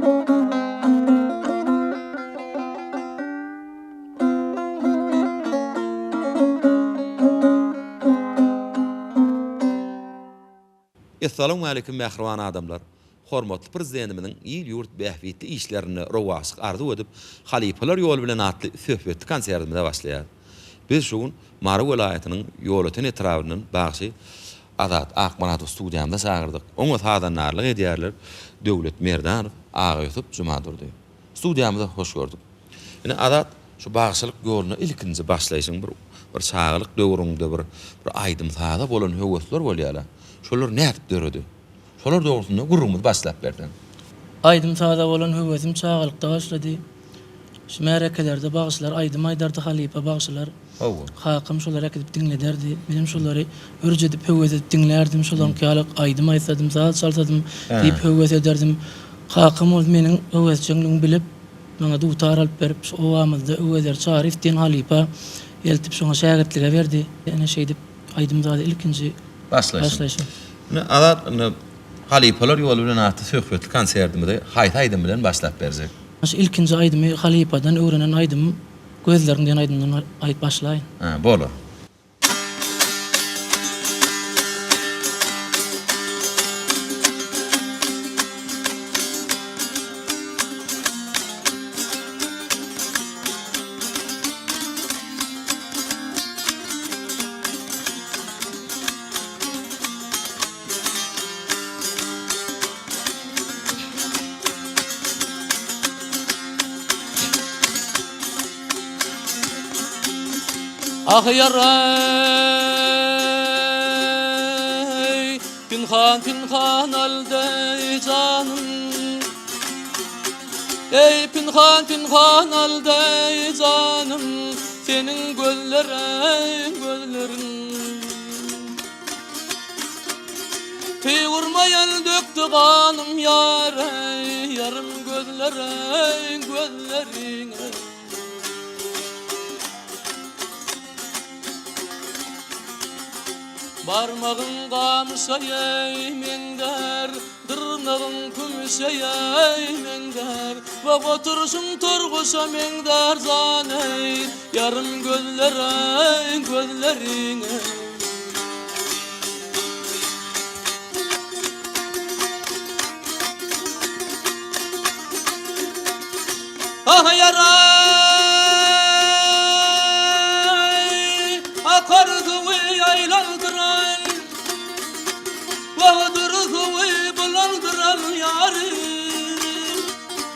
Essalawmaleýkim mähriban adamlar! Hormatly Prezidentimiziň il-ýurt bähbitli işlerinde rowaçlyk arzuw edip, Halypalar ýoly bilen atly söhbetli konsertimize başlaýarys. Biz şu gün Mary welaýatynyň Ýolöten etrabyndan bagşy Azat Akmyradowy studiýamyza çagyrdyk. Oňa sazandarlyk edýärler Döwlet Merdanow, Agaýusup Jumadurdy. Studiýamyza hoş gördük. Ine Azat şu bagşylyk ýoluna ilkinji başlaýşyň bir bir çagalyk döwrüňde bir bir aýdym-saza bolan höwesler bolýar-a. Şolar nädip döredi? Şolar dogrusynda gürrüňimizi başlap berseň. Aýdym-saza bolan höwesim çagalykda başlady. Şu märekelerde bagşylar aýdym aýdardy, halypa bagşylar. Hawa. Kakam şolary äkidip diňlederdi. Menem şolary ürç edip, höwes edip diňlärdim. Şolaryňky ýaly aýdym aýtsadym, saz çalsadym diýip höwes ederdim. Kakam bolsa meniň höwesjeňligimi bilip, maňa dutar alyp berip, şu obamyzda Öwezer Çaryýew diýen halypa eltip şoňa şägirtlige berdi. Ine şeýdip aýdym-saza ilkinji Başlaýşym. Ine Azat indi Halypalar ýoly bilen atly söhbetli konsertimizi haýsy aýdym bilen başlap berjek? Şu ilkinji aýdymy halypadan öwrenen aýdymym Gözleriň diýen aýdymdan aýdyp başlaýyn. Hä, bolar. Ah ýareý, Pynhan pynhan aldy janym. Eý pynhan pynhan aldy janym, Seniň gözleriň gözleriň. Teý urma ýel dökdi ganym ýareý, Ýarym gözleriň gözleriň. Barmagyň gamyşa eý meňzär, Dyrnagyň kümüşe eý meňzär, Wah oturyşyň torguşa meňzär jan eý, Ýarym gözleriň gözleriň eý. Ah ýaraý, akar suwy ýaýlandyran, Wah dury suwy bulandyran ýarym.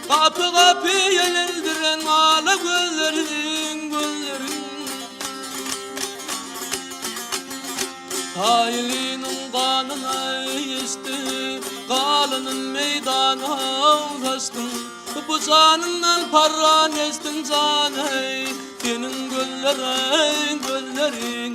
Gapy-gapy ýelildiren ala gözleriň, gözleriň. Taýlynyň ganyna içdi, Galanyn meýdana saçdyň. Bu janyňdan parran geçdiň jan-eý, Seniň gözleriň, gözleriň.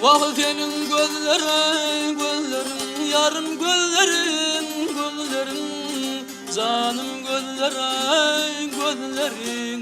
Wah seniň gözleriň, gözleriň, ýarym gözleriň, gözleriň, janym gözleriň, gözleriň.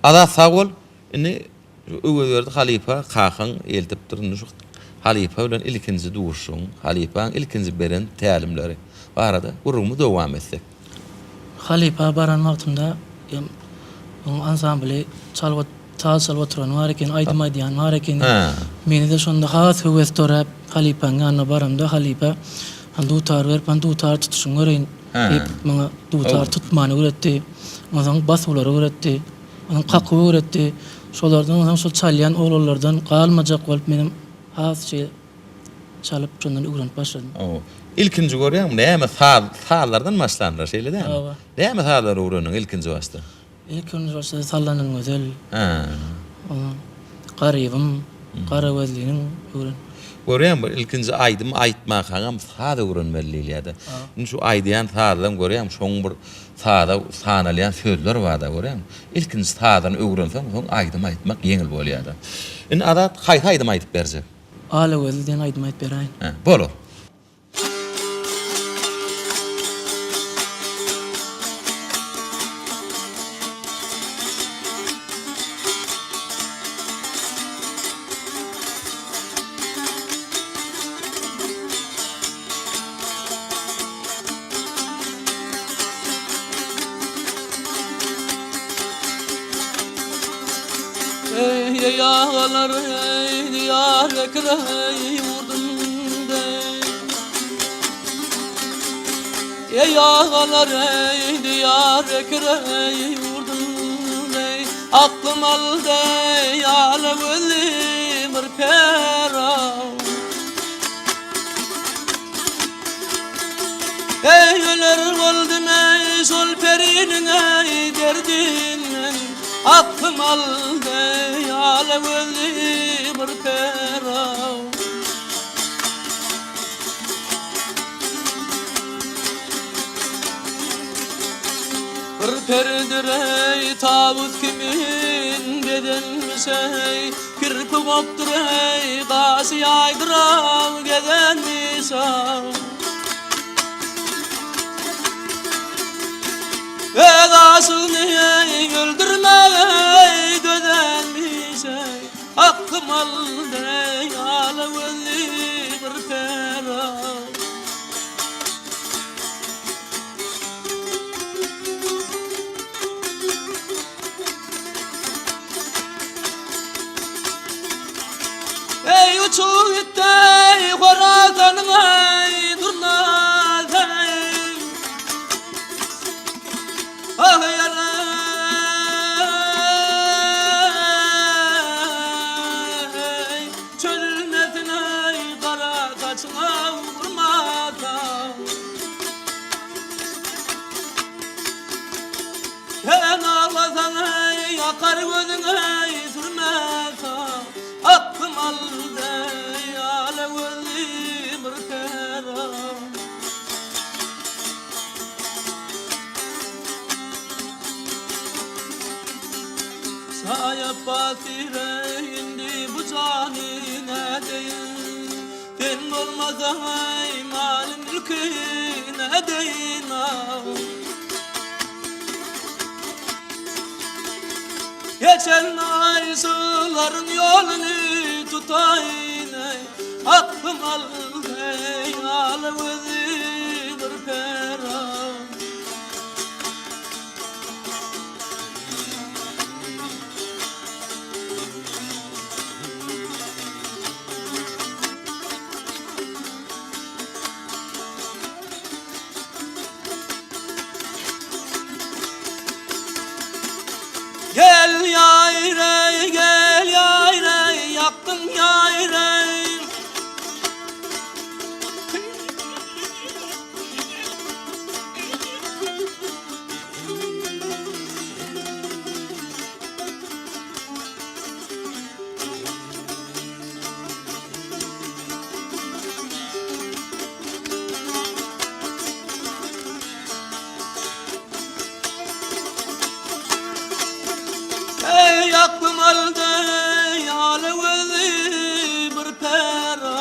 Azat sag bol. Indi Öwezberdi halypa kakaň eltipdir. Indi şu halypa bilen ilkinji duşuşygyň, halypaň ilkinji beren tälimleri barada gürrüňimizi dowam etsek. Halypa baran wagtymda oň ansambly çalyp Saz çalyp oturany bar eken, aýdym aýdýany bar ekeni. Mende-de şonda has höwes döräp, halypaň ýanyna baramda, halypa, Hany dutar berip, hany dutar tutuşyňy göreýin diýip, maňa dutar tutmany öwretdi. Onsoň basuwlary öwretdi. Onsoň kakuwy öwretdi. Şolardan onsoň şol çalýan oglanlardan galmajak bolup menem has şeý. çalyp şondan öwrenip başladym. Hawa. Ilkinji görýäňmi näme saz sazlardan başlandyr şeýle dälmi? Hawa. Näme sazlary öwrendiň ilkinji başda? Ilkinji başda Sallanan gözel. Hä. Ondan Garybym, Gara gözliniň öwren. Görýäňmi bir ilkinji aýdym aýtmakaňam saz öwrenmeli diýilýärdi. Indi şu aýdýan sazlaň görýäňmi şoň bir saza sanalýan sözler barda görýäňmi? Ilkinji sazyny öwrenseň soň aýdym aýtmak ýeňil bolýarda. Indi Azat haýsy aýdym aýdyp berjek? Ala gözli diýen aýdym aýdyp beräýin. Hä, bolar. Eý agalar eý Diýarbekir eý ýurdumda Eý agalar eý Diýarbekir eý ýurdumda Aklym aldy ala gözli bir pera Eý öler boldum eý şol periniň eý derdinden Aklym aldy ala gözli bir pera Bir peridir eý tawus kimin bezenmiş eý Kirpi gopdur eý, gaşy ýaýdyran gezenmiş a. Öz aşygyny eý, öldürmäge eý, dözenmiş eý, Aklym aldy eý, ala gözli bir pera. Eý uçup gitdi eý Horasanyň eý durnasy Ah ýar eý Çözülmesin eý gara saçyňa urmasa. Sen aglasaň eý, akar gözüň eý, sürmese, Aklym aldy eý, ala gözli bir pera. Saýap batyr eý, indi bu jany nädeýin, Sen bolmasaň eý, maly-mülki nädeýin, ah. Geçen aýşylaryň ýoluny tutaýyn eý, Aklym aldy eý, ala gözi bir pera. Gel ýaýraý, gel ýaýraý, ýakdyň ýaýraý. Eý aklym aldy ala gözli bir pera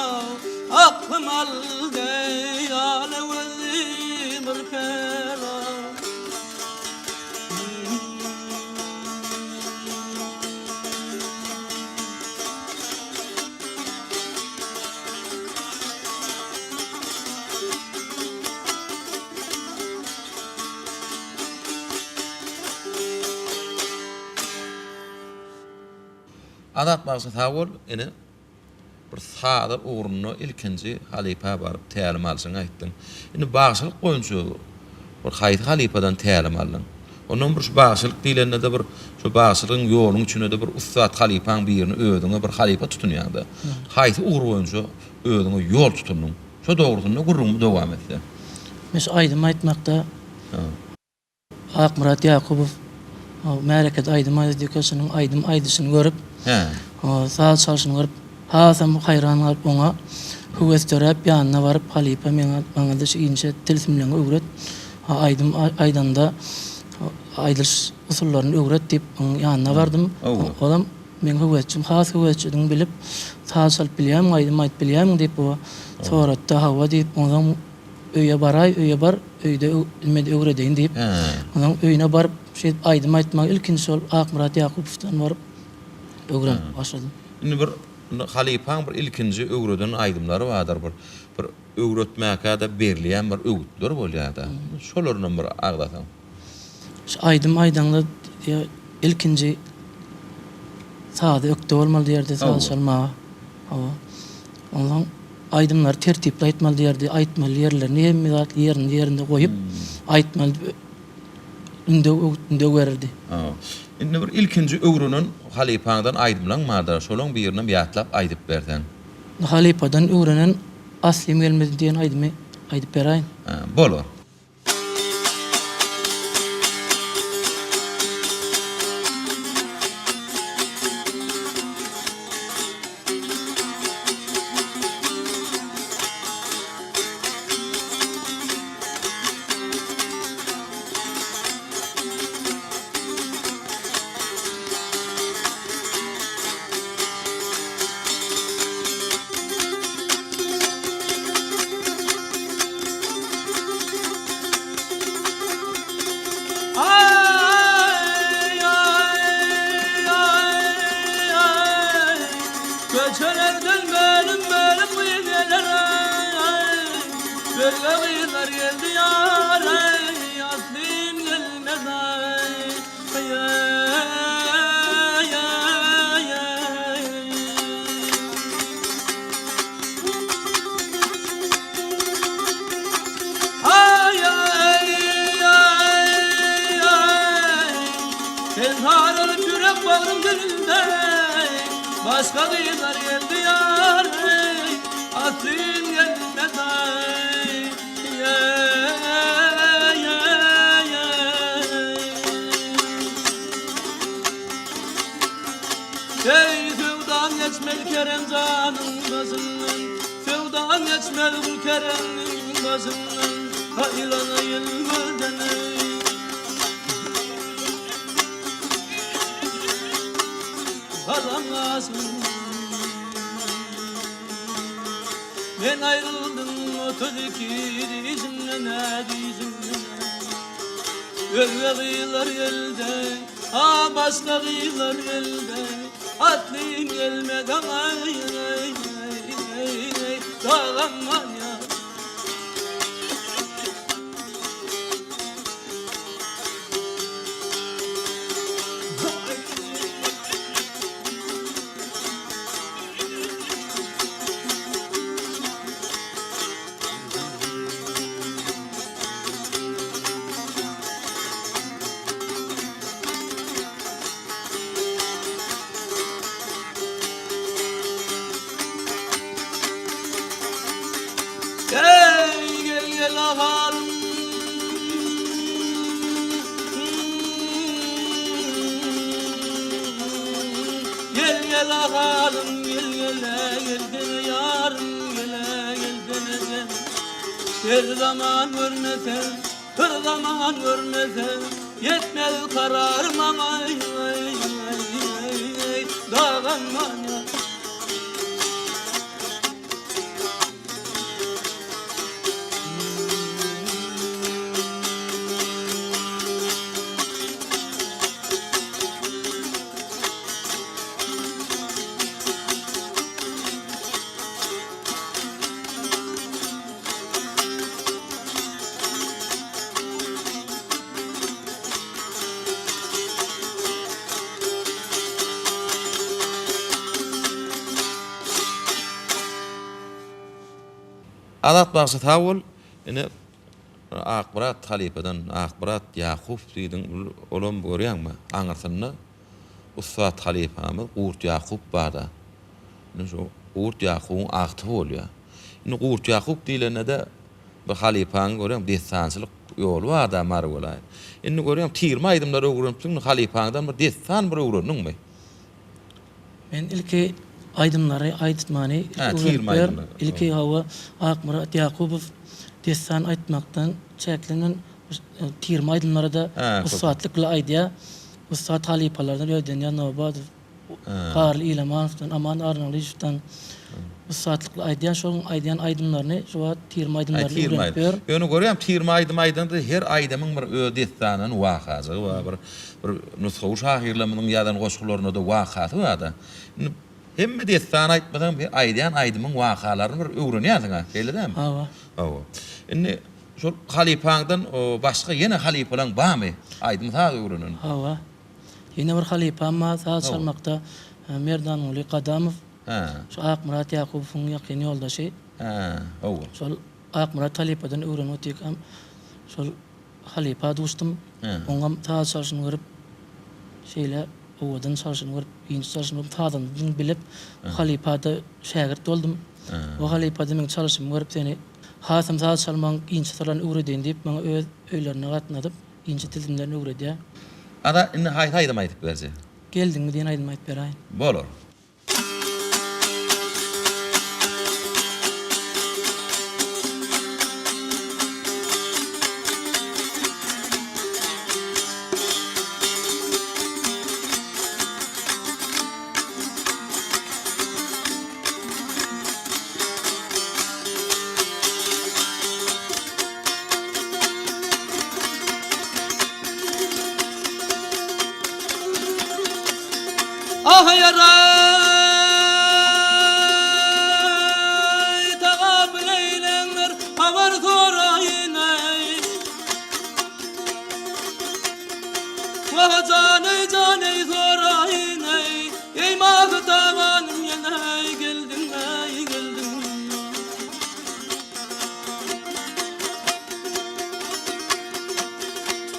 Aklym aldy ala gözli bir pera. Azat bagşy sag bol ine bir saza ugrunda ilkinji halypa baryp tälim alşyňy aýtdyň. Indi bagşylyk boýunça bir haýsy halypadan tälim aldyň? Ondan bir şu bagşylyk diýlende-de bir şu bagşylygyň ýoluň içinde-de bir ussat halypaň birini özüňe bir halypa tutunýaň-da. Haýsy ugur boýunça özüňe ýol tutundyň? Şo dogrusynda gürrüňimizi dowam etsek. Men şu aýdym aýtmakda Akmyrat Ýakubow märekede aýdym aýdýarka şonuň aýdym aýdyşyny görüp, saz çalşyny görüp hasam haýran galyp oňa höwes döräp ýanyna baryp halypa meňa maňada şu inçe tilsimleňi öwret aýdym aýdanda aýdylyş usullaryny öwret diýip onuň ýanyna bardym. Olam meň höwesçim has höwesçidigimi bilip saz çalyp bilýämiň aýdym aýdyp bilýämiň diýip soratdy hawa diýip onsoň Öýe baraý, öýe bar, öýde nime öwredeýin diýip, onuň öýüne baryp, şeýdip aýdym aýtmagy ilkinji şol Akmyrat Ýakupowdan baryp öwrenip başladym. Indi bir halypaň bir ilkinji öwreden aýdymlary bardyr, bir bir öwretmäkä-de berilýän bir öwütler bolýar-da. Şolarynam bir agzasaň. Şu aýdym aýdaňda ilkinji saza ökde bolmaly diýerdi, saz çalmaga. Hawa. Onsoň aýdymlary tertipli aýtmaly diýerdi, aýtmaly ýerlerini hemme zat ýerinde ýerinde goýup aýtmaly diýip ündew öwüt ündew bererdi. Hawa. Indi bir ilkinji öwrenen halypaňdan aýdymlaň bardyr, şolaň birinem ýatlap aýdyp berseň. Halypadan öwrenen Aslym gelmedi diýen aýdymy aýdyp beräýin. Bolar. Köçelerden bölüm-bölüm gyz geler aý, Özge gyzlar geldi ýar aý, Aslym gelmez aý, aý-aý-aý-aý. Aý-aý-aý-aý, Sen saralyp ýürek bagrym dilinde, Başga gyzlar geldi ýar-eý, Aslym gelmez aý, Ýe-ýe-ýe-ýe. Eý, söwdaň geçmez Kerem janyň başyndan, Söwdaň geçmez bu Keremniň başyndan, Ha ýylana ýyl gözden eý. Gazan gaşyn. Men aýryldym 32 dişimden, dişimden. Özge gyzlar geldi. A başga gyzlar geldi, Atlym gelmedi aý aý aý aý Dagam aý. Ey gel gel ahalym Gel gel ahalym gel gele gel dene yarım gele gel dene Her zaman görmesem Bir zaman görmesem Ýetmez karar maňa Dagan maňa. Azat bagşy sag bol. Ine. Akmyrat halypadan, Akmyrat Ýakup diýdiň, olam görýäňmi, aňyrsynda ussat halypamyz Gurt Ýakup bar-da. Indi şu Gurt Ýakubyň agtygy bolýar. Indi Gurt Ýakup diýlende-de bir halypaňy görýäň, dessançylyk ýoly bar-da Mary welaýat. Indi görýäň, tirme aýdymlary öwrenipsiň, indi halypaňdan bir dessan bir öwrendiňmi? Men ilki aýdymlary aýtmany öwrenipler. Ilki hawa Akmyrat Ýakubow dessan aýtmakdan çäklenmän tirme aýdymlary-da ussatlyk bilen aýdýar. Ussat halypalardan Ödenýaz Nobadow, Garly Ilamanowdan, Aman Arnalyjewden ussatlyk bilen aýdýar. Şonuň aýdýan aýdymlaryny şu wagt tirme aýdymlaryny öwrenip ýör. Ýöne görýän tirme aýdym aýdanda her aýdymyň bir öz dessanyny wakajygy bar bir Bir nusgawy şahyrlarymyzyň ýazan goşgularynda-da wakasy bar-da. Indi hemme dessany aýtmasaň, bir aýdýan aýdymyň wakalaryny bir öwrenýänsiň-ä, şeýle dälmi? Hawa. Hawa. Indi şol halypaňdan başga ýene halypalaň barmy, aýdym-saz öwrenen? Hawa. Ýene bir halypam bar saz çalmakda, Merdanguly Gadamow. Hä. Şu Akmyrat Ýakubowyň ýakyn ýoldaşy. Hä, hawa. Şol Akmyrat halypadan öwrenip otyrkam, şol Halypa duşdum. Oňam saz çalşyny görüp, şeýle owadan çalşyny görüp, inçe çalşyny görüp, sazandadygyny bilip, halypa-da şägirt boldum. O halypa-da meň çalşymy görüp, seni hasam saz çalmagyň inçe syrlaryny öwredeýin diýip, maňa öz öýlerine gatnadyp, inçe tilsimlerini öwredýär. Azat, indi haýsy aýdymy aýdyp berjek? Geldiňmi diýen aýdymy aýdyp beräýin. Bolar. Ah ýaraý tagapyl eýleňdir habar soraýyn eý Wah janaý janaý soraýyn eý Eý mahy tabanym ýene geldiň eý geldiň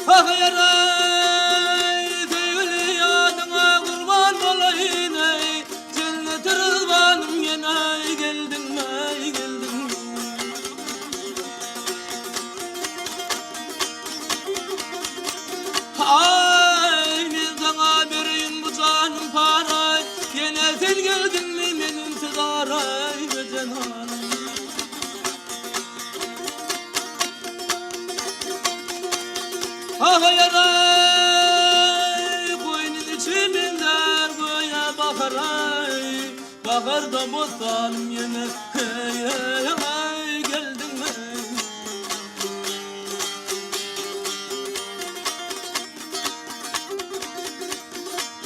Ah ýaraý söýgüli ýadyňa gurban bolaýyn eý Jenneti ryzwanym ýene geldiňmi eý geldiňmi Aý men saňa bereýin bu janym paraý Ýene sen geldiňmi men intizar aý bejenanym Ah ýaraý, goýnuň içi meňzär göýä baharaý, Baharda bossanym ýene, heý-heý, geldiňmi?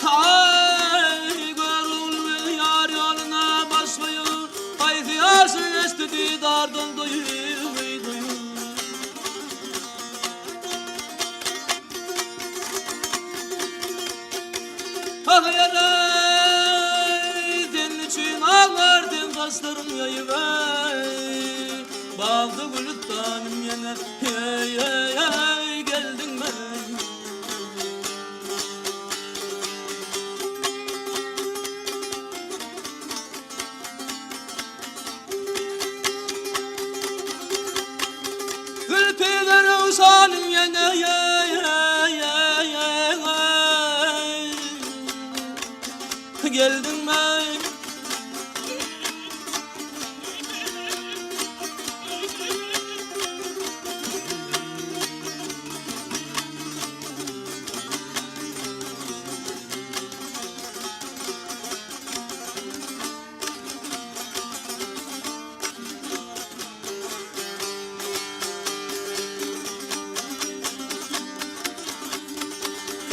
Aý, Görogly beg ýar ýoluna baş goýup, Haýsy ýaşy geçdi didardan doýup, eý, doýup. Ah, ýaraý, sen üçin aglar sen saçlaryň ýaýyp, eý, Bagda gülüstanym ýene, heý-heý, geldiňmi? Zülpi röwşanym ýene Geldiňmi?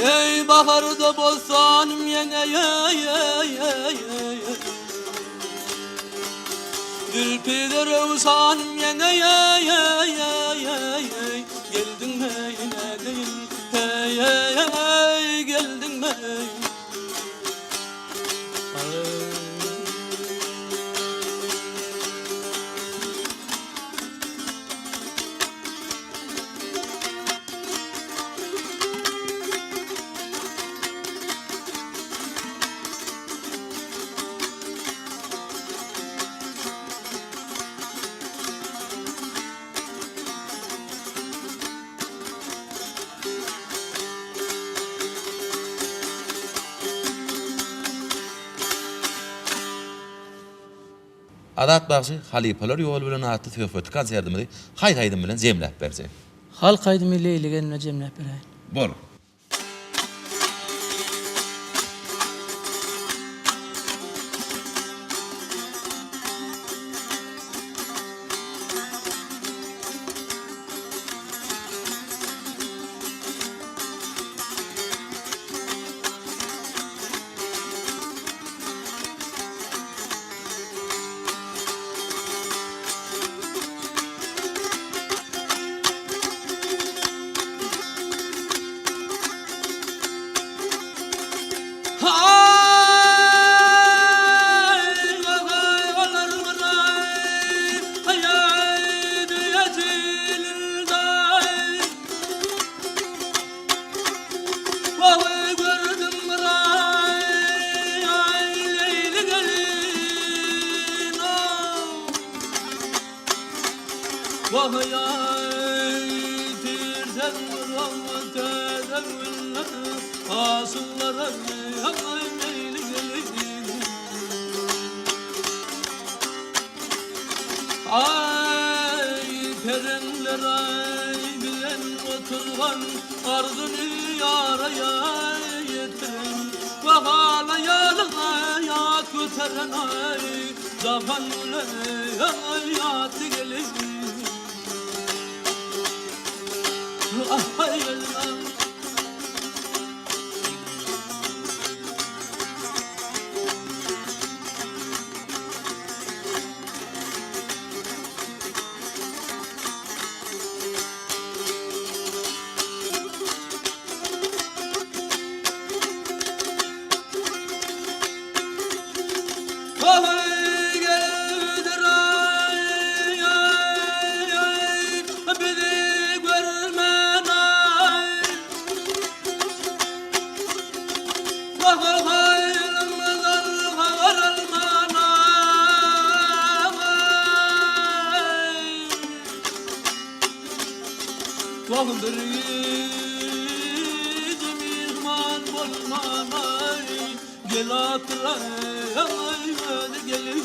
Eý baharda bossanym ýene Zülpi röwşanym ýene Geldiňmi nädeýin heý geldiňmi Azat bagşy Halypalar ýoly bilen atly söhbetli konsertimizi haýsy aýdym bilen jemläp berjek? Halk aýdymy Leýli gelin bilen jemläp beräýin. Bor. Aý pereňler aý bilen oturgan Arzyny ýara ýetiren Bahala ýalyga ýat göteren aý Jahan güle ýatdy gelin Aý gelin Wah bir gije myhman bolman aý, Gel atylaý, özi gelin.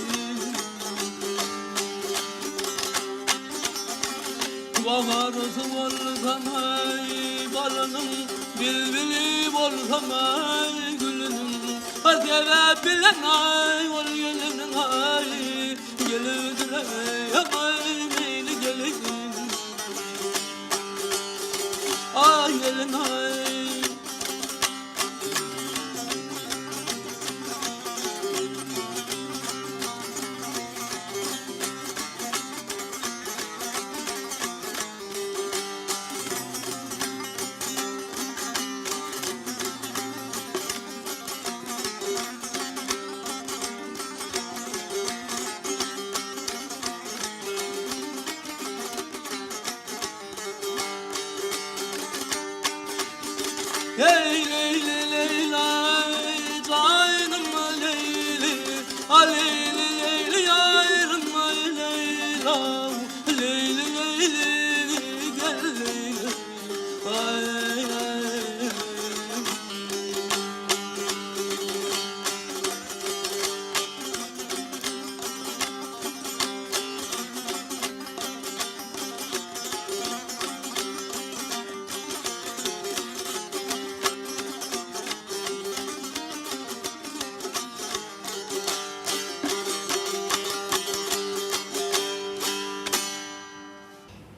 Wah arysy bolsam aý, balynyň, Bilbili bolsam aý, gülüniň. Sebäp bilen aý, ol geliniň aý, Gelipdir-aý, meýli gelin. Aý gelin aý. Hey Leyli Leyla canım Leyli A Leyli Leyli yarim Leyla Leyli Leyli gel Leyli Ay ay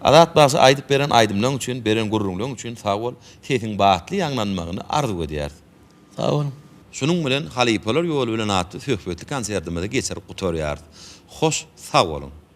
Azat bagşy aýdyp beren aýdymlaň üçin, beren gürrüňleň üçin sag bol, sesiň batly ýaňlanmagyny arzuw edýäris. Sag boluň. Şunuň bilen Halypalar ýoly bilen atly söhbetli konsertimizi geçirip gutarýarys. Hoş sag boluň.